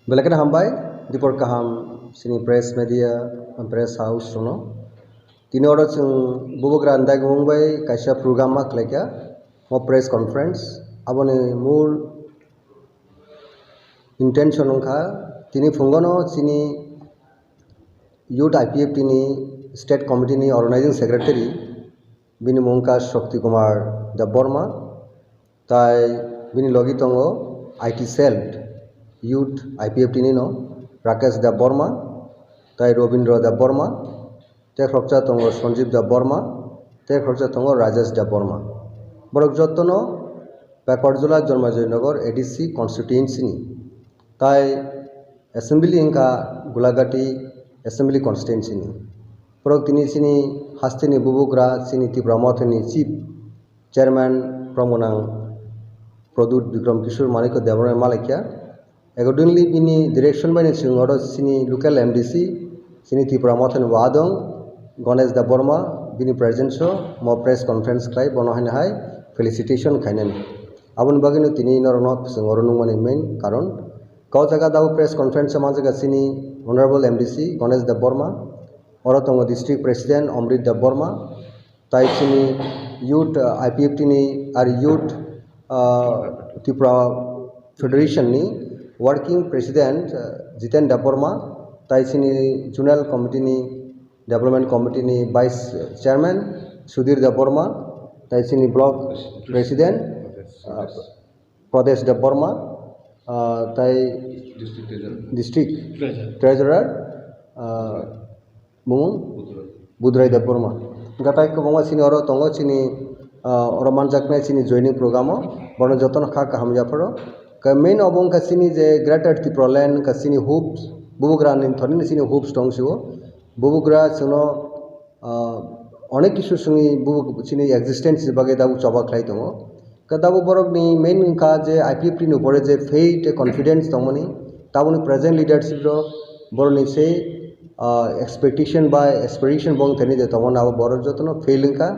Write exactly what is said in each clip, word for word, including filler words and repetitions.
Belai kheno hambai, dipor kaham chini press media, press house rokno. Tini oro chwng bubagra ni dagimung bai kaisa program ma khlaikha, o press conference. Aboni mul intention wngkha, tini phungono chini Youth I P F T ni State Committee ni Organizing Secretary, bini mung wngkha Shakti Kumar Debbarma, tai bini logi tongo I T Cell Youth I P F T ni no Rakesh Debbarma, tai Robindra Debbarma, tei khoroksa tongo Sanjeev Debbarma, tei khoroksa tongo Rajesh Debbarma. Borok jottono Pakarjala Janmajoi Nagar A D C constituency ni, tai assembly wngkha Gulagati assembly constituency ni. Borok tini chini hasteni bubagra chini Tipra Mothani chief chairman Promgonang Pradyut Bikram Kishore Manikya Debbarma malaikha. Accordingly, bini direction bai ni chwng oro chini local M D C, chini Tipra Mothani wadong Ganesh Debbarma, bini presence o mo press conference khlai, bono haino hai felicitation khainani. Aboni bagwino tini norokno chwng oro nungmani main karon. Kau jaga dao press conference o manjaga chini Honorable M D C Ganesh Debbarma, oro tongo District President Amrit Debbarma, tai chini Youth, uh, I P F T ni ar Youth, uh, Tripura Federation ni Working President, uh, Jiten Debbarma, tai chini Zonal Committee ni Development Committee ni Vice Chairman Sudhir Debbarma, tai chini Block President, uh, Pradesh Debbarma, ah, tai District Treasurer. District Treasurer. Treasurer, ah, bumung Budrai. Budrai Debbarma. Hwnkhe tai kwbangma chini oro tongo, chini, ah, oro manjaknai chini joining program o, bono jotono kha kaham yapharo. Khe main obo wngkha chini je Greater Tipraland wngkha chini hopes, bubagra ni thani chini hopes tong sio. Bubagra chwngno, ah, onek kisu chwngni bubagra chini existence ni bagwi tabuk choba khlai tongo. Khe tabuk borokni main wngkha je I P F T ni upore je faith tei confidence tongmani, tabukni present leadership rok borokni se, ah, expectation bai aspiration bo wngthani je tongmani abo borok jotono fail wngkha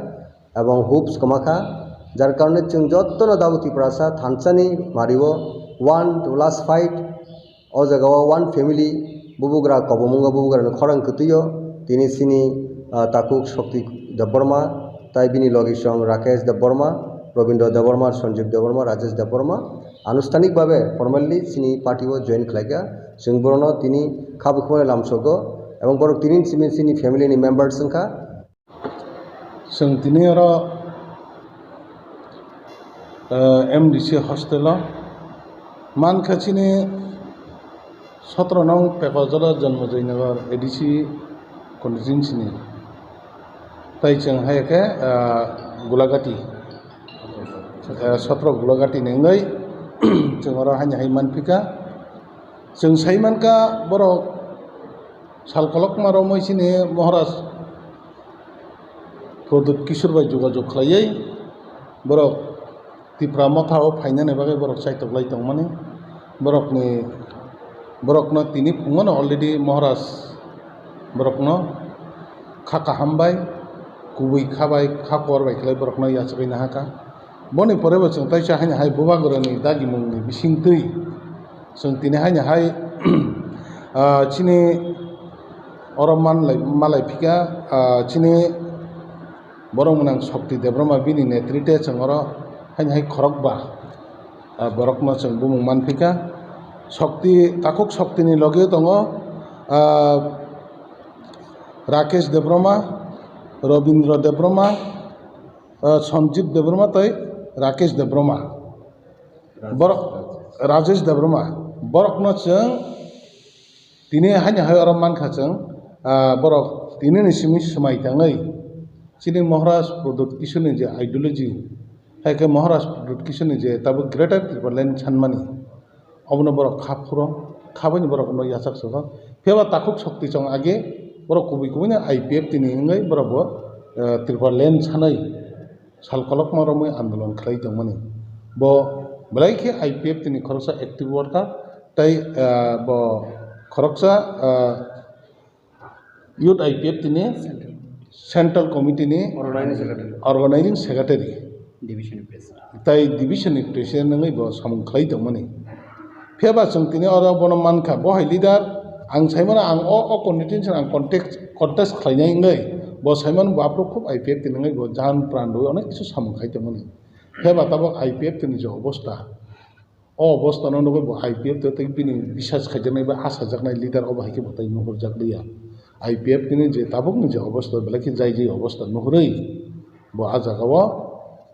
ebong hopes kwmakha, jar karone chwng jotono tabuk Tiprasa thansani mario one to last fight. O jaga o one family, bubagra kobomungo bubagrani khorang kwtwio, tini chini, ah, takhuk Shakti Debbarma, tai bini logisong Rakesh Debbarma, Robindra Debbarma, Sanjeev Debbarma, Rajesh Debbarma, anushtanik babe formally chini party o join khlaikha. Chwng borokno tini kha bukhumani lamsogo, ebong borok tini chini, chini family ni members wngkha. Chwng tini oro, eh, M D C hostel o mankha chini sotro nong Pekojala Janmajoi Nagar A D C constituency ni. Tai chwng hai khe, eh, Gulagati, eh, sotro Gulagati ni wngwi chwng oro haino hai manphika. Chwng sai mankha borok sal kolokma romwi chini Maharaj Pradyut Kishore bai jogajog khlaiwi borok Tipra Motha o phainani bagwi borok chaitoklai tongmani. Borokni, borokno tini phungono already Maharaj borokno kha kaham bai, kubui kha bai, kha kor bai khlai borokno yachagwi nahakha. Boni pore bo chwng taisa haino hai bubagrani dagimungni bisingtwi chwng tini haino hai, ah, chini oro manlai, malai phika, ah, chini borok mwnang Shakti Debbarma bini netrite chwng oro haino hai khorokba, ah, borokno chwng bumung manphika. Shakti, takhuk Shakti ni logi tongo, ah, Rakesh Debbarma, Robindra Debbarma, ah, Sanjeev Debbarma tei Rakesh Debbarma. Borok, Rajesh Debbarma. Borokno chwng tini haino hai oro mankha chwng, ah, borok tini ni simi swmai tangwi chini Maharaj Pradyut Kishore ni je ideology, hai khe Maharaj Pradyut Kishore ni je tabuk Greater Tipraland sanmani. Obono borok kha phuro, kha baino borok bono yachak sogo. Phiya ba takhuk Shakti chwng age borok kubui kubui no I P F T ni wngwi borok bo, eh, Tipraland sanwi sal kolokma romwi andolon khlai tongmani. Bo belai khe I P F T ni khoroksa active worker tei, eh, bo khoroksa, eh, Youth I P F T ni Central Committee ni Organizing Secretary. Organizing Secretary. Division ni President. Tai Division ni President wngwi bo samung khlai tongmani. Phiya ba chwng tini oro bono mankha, bo hai leader, ang sai mano ang o, o constituency ang contest, contest khlainai wngwi, bo sai mano bo aphuru khub I P F T ni wngwi bo jan pran rwwi onek kisu samung khai tongmani. Phiya ba tabuk I P F T ni je obostha, o obostha no nugwi bo I P F T tei bini bisas khaijaknai ba achajaknai leader obo hai khe bo tai nuhurjak liya. I P F T ni je tabuk ni je obostha belai khe jai jai obostha nuhurwi bo ah jaga o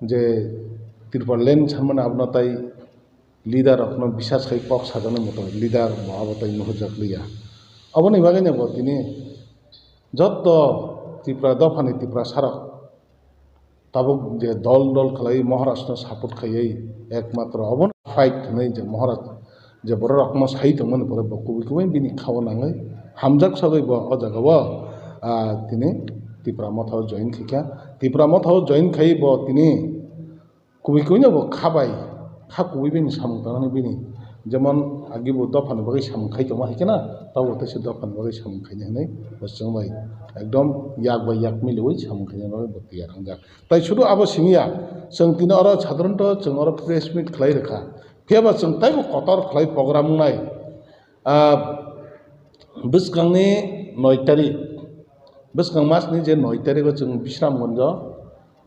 je Tipraland sanmani abono tai leader rokno bisas khai kok sajaknai moto leader bo abo tai nuhurjak liya. Aboni bagwi no bo tini jotto Tripura dophani Tiprasa rok tabuk je dol dol khlai Maharaj no support khaiwi ekmatro obono fight hwnwi je Maharaj je borok rokno sai tongmani pore bo kubui kubui bini khao nangwi hamjak sagwi bo o jaga o, ah, tini Tipra Motha o join khaikha. Tipra Motha o join khai bo tini kubui kubui no bo kha bai, kha kubui bini samung tangnani bini. Jemon agi bo dophani bagwi samung khai tongma hai kheno, tabuk teisa dophani bagwi samung khaina hinwi bo chwng bai ekdom yak bai yak miliwi samung khaina bagwi bo tiyar wngjak. Tai sudu abo simi ya, chwng tini oro sadharanto chwng oro press meet khlai rwkha. Phiya ba chwng taibo kotor khlai program wngnai. Ah, bwskangni noi tarik, bwskang masni je noi tarigo chwng Bisramganjo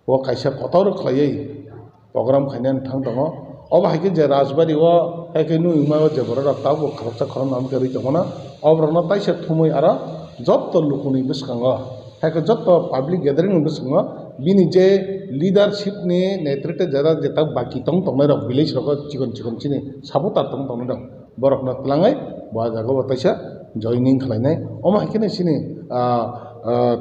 o kaisa kotor khlaiwi program khainani thang tongo. Obo hai khe je Rajbari o hai khe nukma o je borok rok tabuk khoroksa khoroknwi tongmano, oborokno taisa thumwi aro jotto lukuni bwskango, hai khe jotto public gathering ni bwskango bini je leadership ni netrite jara je tak baki tong tongnai rok village rogo chikon chikon chini supporter tong tongnai rok borokno twlangwi bo ah jaga o taisa joining khlainai. Omo hai kheno chini, ah, ah,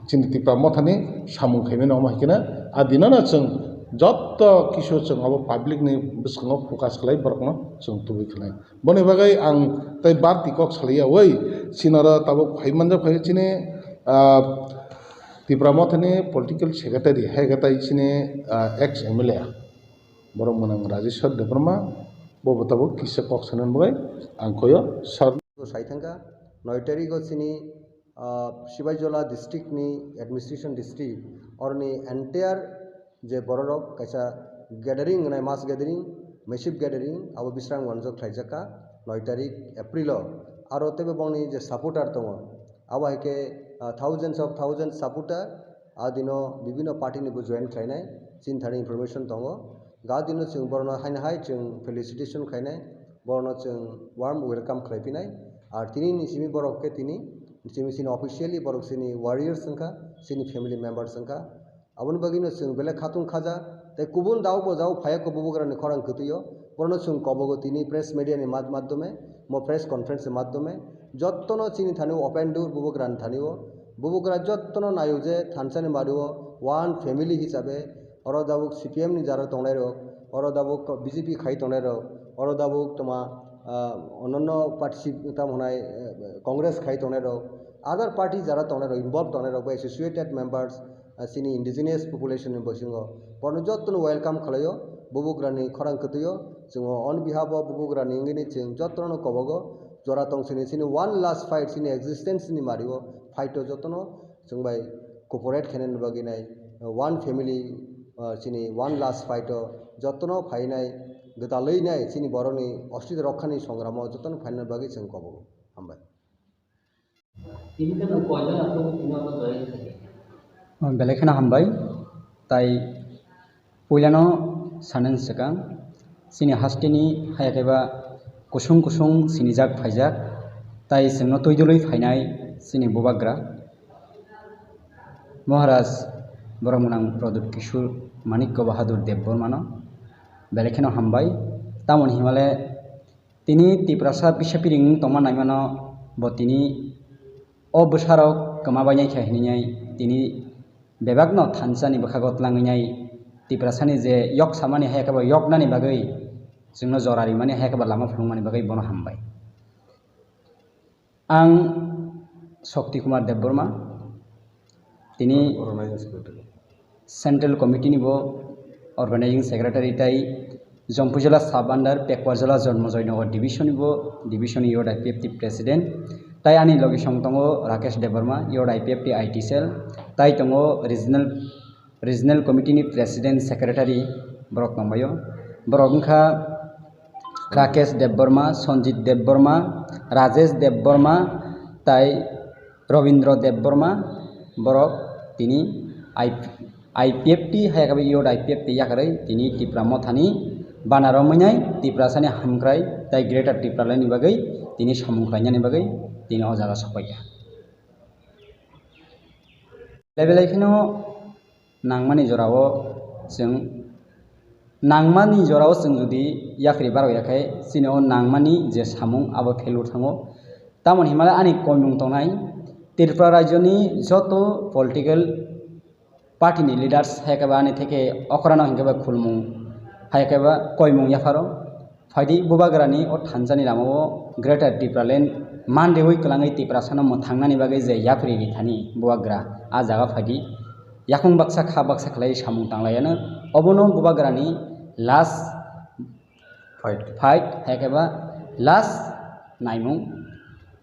chini Tipra Mothani samung khaimani omo hai kheno. Ah, dinono chwng jotto kisu chwng abo public ni bwskango focus khlai borokno chwng tubui khlai. Boni bagwi ang tei barti kok salaiya, oi, chini oro tabuk phai manjak phai chini, ah, Tipra Mothani political secretary, hai khe tai chini, ah, ex M L A. Borok mwnang Rajeshwar Debbarma, bo bo tabuk kisa kok sanani bagwi ang koyo sir. Sai thangkha, noi tarigo chini, ah, Sibaijola district ni administration district, oroni entire je bororok kaisa gathering wngnai, mass gathering, massive gathering, abo Bisramganjo khlaijakha noi tarik April o. Aro teibo bongni je supporter tongo, abo hai khe, ah, thousands of thousands supporter, a dino bibhinno party ni bo join khlainai, chini thani information tongo. Ga dino chwng borokno haino hai chwng felicitation khlainai, borokno chwng warm welcome khlai phinai. Ar tini ni simi borok khe tini chini, chini officially borok chini warriors wngkha, chini family members wngkha. Aboni bagwino chwng belai khatung khaja, tei kubun daobo jao phaiya khe bubagrani khorang kwtwio, borokno chwng kobogo tini press media ni mad-, madhyome, mo press conference ni madhyome, jottono chini thani open door bubagrani thanio, bubagra jottono naio je thansani mario one family hisabe, oro dabuk C P M ni jara tongnai rok, oro dabuk B J P khai tongnai rok, oro dabuk toma, ah, ononno party tamo hwnai, eh, Congress khai tongnai rok, other party jara tongnai rok, involved tongnai rok bai associated members, ah, chini indigenous population ni bisingo borokno jotono welcome khlaio, bubagrani khorang kwtwio, chwng on behalf of bubagrani wngwi chwng jotono kobogo jora tong sini, chini one last fight, chini existence ni mario fight o jotono chwng bai cooperate khainani bagwi nai, one family, ah, chini one last fight o jotono phainai, gwdalwi nai chini borokni ostitw rokhani songramo jotono phainani bagwi chwng kobogo. Hambai. Tini kheno koijon aswk tini oro join khaikha? Belai kheno hambai. Tai puilano sanani swkang, chini hasteni haya khe ba kusung kusung sinijak phaijak, tai chwngno twi dwlwi phainai chini bubagra Maharaj borok mwnang Pradyot Kishore Manikya Bahadur Debbarmano belai kheno hambai. Tamoni himale tini Tiprasa bisa piring wng tongma naimano bo tini o bwsarok kwma bainai khe hinwi tini bebakno thansani bwkhago twlangwi nai Tiprasani je yok samani hai khe bo yoknani bagwi chwngno jora rimani hai khe bo lama phunukmani bagwi bono hambai. Ang Shakti Kumar Debbarma, tini Organizing Secretary. Central Committee ni bo Organizing Secretary tai Jampui Jala Sub Under Pekwa Jala Janmajoy Nagar Division ni bo Division Youth I P F T President tai ani logi song tongo Rakesh Debbarma, Youth I P F T I T Cell, tai tongo Regional, Regional Committee ni President Secretary borok tongbaio. Borok wngkha Rakesh Debbarma, Sanjit Debbarma, Rajesh Debbarma, tai Robindra Debbarma, borok tini I P, I P F T, hai khe bo youth I P F T yakarwi tini Tipra Mothani banner romwi nai Tiprasani hamkrai tai Greater Tipraland ni bagwi tini samung khlainani bagwi tini o jaga sokphaikha. Belai belai kheno nangmani jorao chwng, nangmani jorao chwng jodi yapri barok ya khe, chini o nangmani je samung abo failure thango. Tamoni hinmale ani koimung tongnai, Tripura rajyoni joto political party ni leaders hai khe ba ani theke okrano hinkhe ba khulmung, hai khe ba koimung yapharo. Phaidi, Bubagrani o thansani lama-o Greater Tipraland manriwi kwlangwi Tiprasano mwthangnani bagwi je yapri rithani Bubagra a jaga phaidi, yakung baksa kha baksa khlai samung tanglaiano, obono Bubagrani last fight, fight hai khe ba last naimung.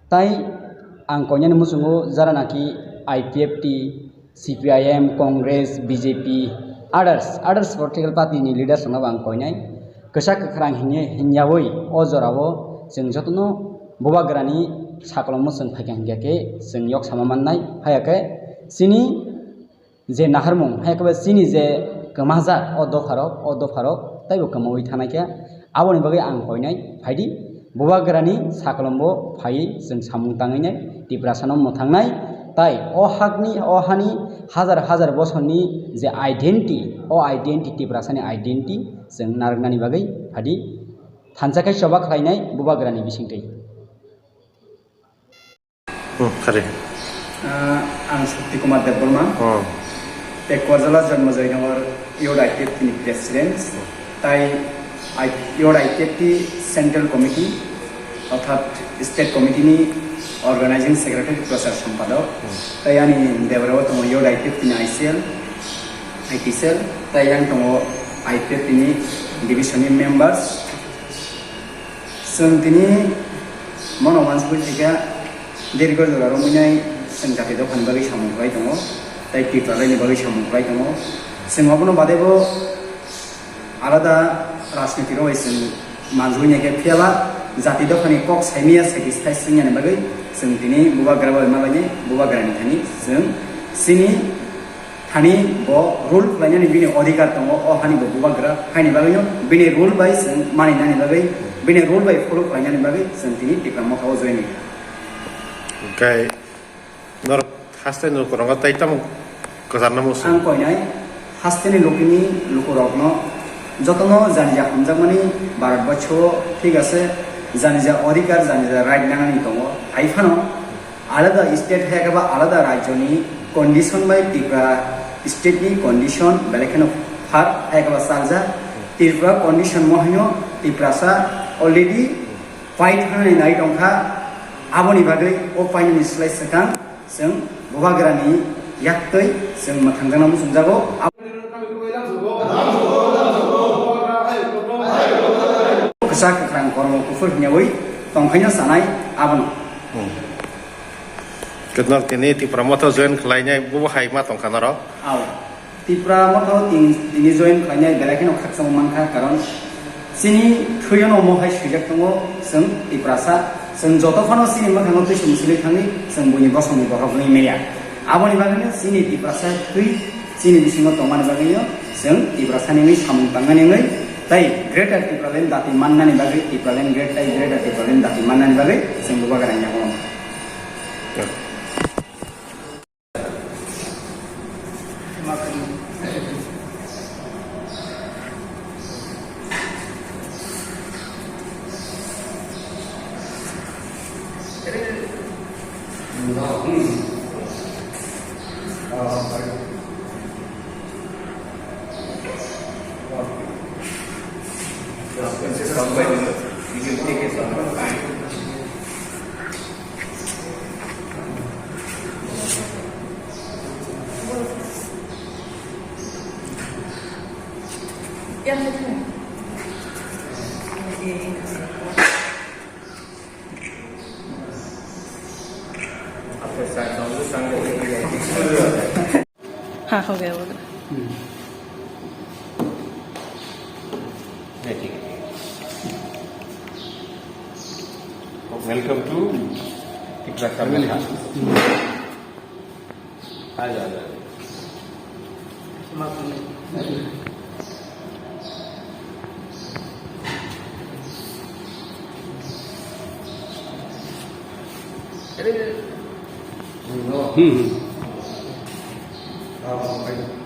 Tai ang koinani muchungo jara naki I P F T, C P I M, Congress, B J P, others, others political party ni leaders rokno bo ang koinai. Kwchak kwkhrang hinya, hinyawi o jorao chwng jotono Bubagrani sakolomno chwng phaikha hinkhe khe chwng yok sama mannai. Haiya khe chini je naharmung, hai khe chini je kwmajak o dopharok, o dopharok taibo kwmawi thanaikha. Aboni bagwi ang koinai, phaidi, Bubagrani sakolombo phaiwi chwng samung tangwi nai, Tiprasano mwthangnai, tai o hakni, o hani hajar hajar bosorni je identity, o identity, Tiprasani identity chwng narwknani bagwi phaidi, thansa khe choba khlainai Bubagrani bisingtwi. Hmm, kare. Ah, ang Shakti Kumar Debbarma. Hmm. Tei Koirjala Janmajoy Nagar Youth I P F T ni President. Tai I-, Youth I P F T Central Committee, orthat State Committee ni Organizing Secretary, Prasar Sampadok. Hmm. Tai ani debra o tongo Youth I P F T ni I C L, I T cell. Tai yang tongo I P F T ni division ni members. Chwng tini mono uansugwi phaikha, dirgo jora romwi nai chwng jati dophani bagwi samung khlai tongo, tei Tipralaini bagwi samung khlai tongo. Chwng obono badebo alada rajniti rok bai chwng manjui nai khe, phiyaba jati dophani kok saimaya satisfy swngyani bagwi chwng tini Bubagra bai malaini, Bubagrani thani chwng chini thani bo rule khlainani bini odhikar tongo, o hani bo Bubagra, haini bagwino bini rule bai chwng maninani bagwi, bini rule bai follow khlainani bagwi chwng tini Tipra Motha o join wngkha. Hwnkhe norok hasteni lukurokno tei tamo kwcharna muchung? Ang koinai hasteni lukini lukurokno jotono janija hamjakmani Bharat borso o, thik ase, janija odhikar, janija right nanani tongo. Hai phano alada state hai khe ba alada rajyoni condition bai Tripura state ni condition belai kheno far hai khe ba chaljak. Tripura condition mo haino Tiprasa already fight hanani nai tongkha. Aboni bagwi o painani slai swkang chwng Bubagrani yaktwi chwng mwthangjakna muchungjago. Kwchak kwkhrang kormo kuphur hinyawi tongkhaino sanai abono. Hmm. Khe norok tini Tipra Motha join khlainai, bobo hai ma tongkha norok? Ao. Tipra Motha o tin-, tini join khlainai belai kheno khakchangma mankha, karon chini thwiono omo hai swijak tongo, chwng Tiprasa, chwng joto phano chini mwkhango twi sumsili thangwi chwng buini bosongni borok wngwi manya. Aboni bagwino chini Tiprasa twi chini bisingo tongmani bagwino chwng Tiprasani wngwi samung tangnani wngwi tei Greater Tipraland dati mannani bagwi, Tipraland Great tei Greater Tipraland dati mannani bagwi chwng Bubagrani yago. हाँ, हो गया, हो गया। नहीं, ठीक है। Welcome to Tiprasa Mela. Aja, aja. Hmm.